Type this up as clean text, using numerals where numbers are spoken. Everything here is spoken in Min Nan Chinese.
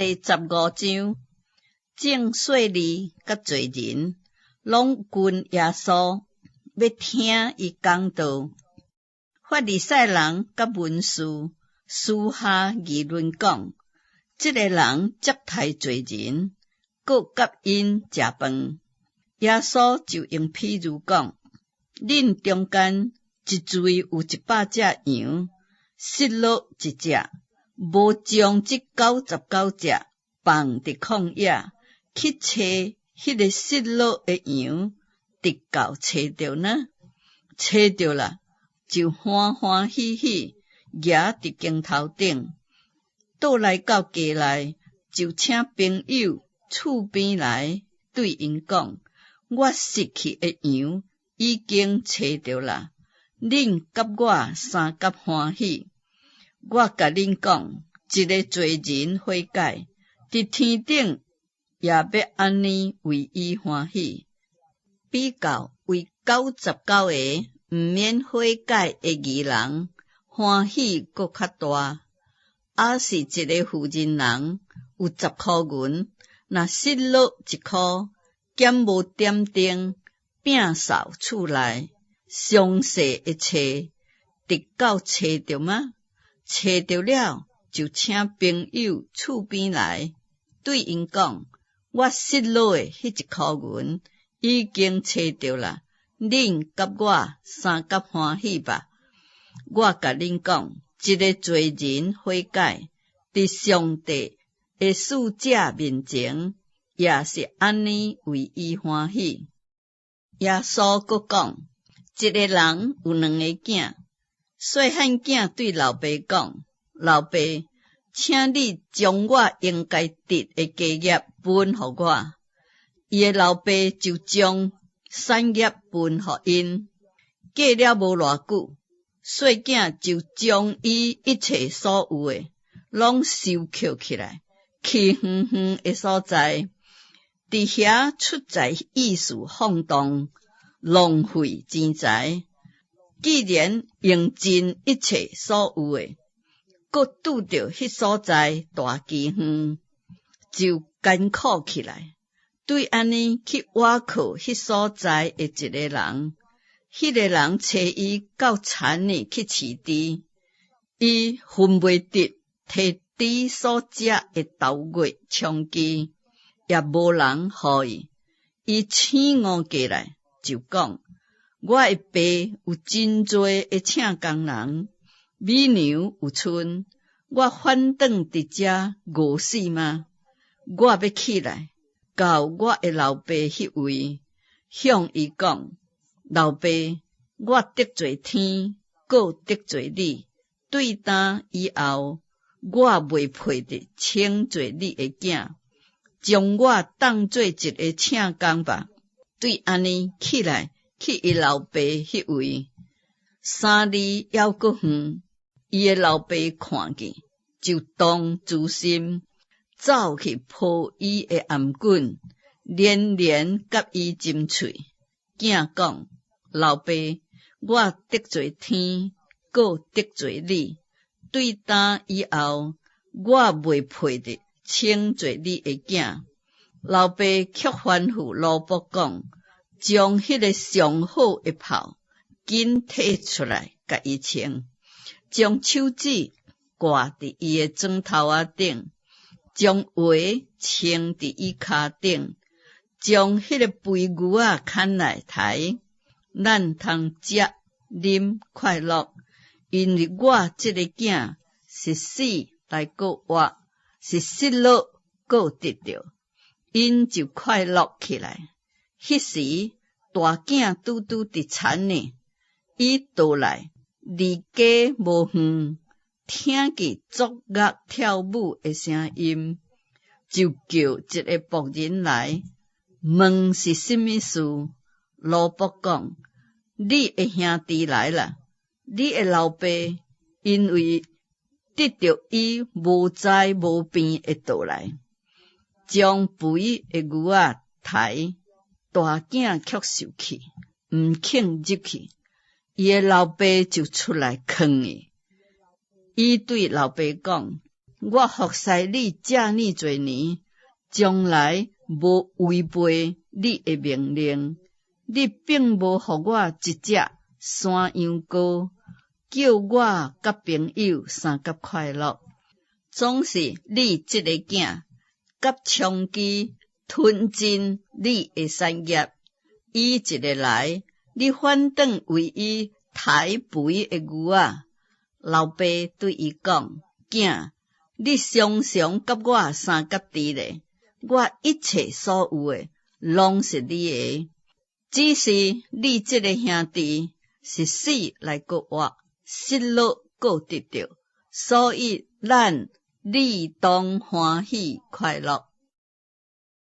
第15章，眾稅吏佮罪人攏跟耶穌，欲聽伊講道。法利賽人佮文士私下議論講：這个人接待罪人，閣佮𪜶食飯。耶穌就用譬喻講：恁中間一錐有100隻羊，失落一隻，無將這99隻放佇曠野，去揣彼个失落的羊，直到揣著呢？揣著啦，就歡歡喜喜舉佇肩頭頂，倒來到家內，就請朋友厝邊來，對𪜶講：我失去的羊已經揣著啦，恁佮我相佮歡喜。我共恁講，一个罪人悔改，佇天頂也欲按呢為伊歡喜，比較為99个毋免悔改的義人歡喜閣較大。抑是一个婦人人有10箍銀，若失落一箍，敢無點燈，摒掃厝內，詳細的揣，直到揣著嗎？揣著了，就請朋友厝邊來，對𪜶講：我失落的彼一箍銀已經揣著啦，恁佮我相佮歡喜吧。我共恁講，一个罪人悔改，佇上帝的使者面前，也是按呢為伊歡喜。耶穌閣講：一个人有兩个囝，細漢囝對老爸講：老爸，請你將我應該得的家業分予我。伊的老爸就將產業分予𪜶。過了無偌久，細囝就將伊一切所有的攏收抾起來，去遠遠的所在，佇遐出在意思放蕩，浪費錢財。既然用盡一切所有的，閣拄著彼所在大饑荒，就艱苦起來。對按呢去倚靠彼所在的一个人，彼个人揣伊到田裡去飼豬，伊分袂得提豬所食的豆穀充飢，也無人予伊。伊醒悟過來，就講：我的爸有真濟的請工人，米糧有賰，我反轉佇遮餓死嗎？我欲起來，到我的老爸彼位，向伊講：老爸，我得罪天，閣得罪你。對今以後，我袂配得稱做你的囝，將我當做一个請工吧。對按呢起來，去伊老爸彼位。三里猶閣遠，伊的老爸看見，就動慈心，走去抱伊的頷頸，連連佮伊親喙。囝講：老爸，我得罪天，閣得罪你。對今以後，我袂配得稱做你的囝。老爸卻吩咐奴僕講：將彼个上好的袍緊提出來，共伊穿，將手指掛佇伊的指頭仔頂，將鞋穿佇伊跤頂，將彼个肥牛仔牽來刣，咱通食啉快樂，因為我這个囝是死來閣活，是失落閣得著，𪜶就快樂起來。彼時大囝拄拄佇田裡，伊倒來離家無遠，聽見作樂跳舞的聲音，就叫一个僕人來問是啥物事。奴僕講：你的兄弟來啦，你的老爸因為得著伊無災無變的倒來，將肥的牛仔刣。大囝卻受氣，毋肯入去。伊的老爸就出來勸伊。伊對老爸講：我服侍你遮爾濟年，從來無違背你的命令。你並無予我一隻山羊羔，叫我佮朋友相佮快樂。總是你這个囝，佮娼妓吞盡你的產業。伊一个來，你反轉為伊刣肥的牛仔。老爸對伊講：囝，你常常佮我相佮佇咧，我一切所有的，攏是你的。只是你這个兄弟是死來閣活，失落閣得著，所以咱理當歡喜快樂。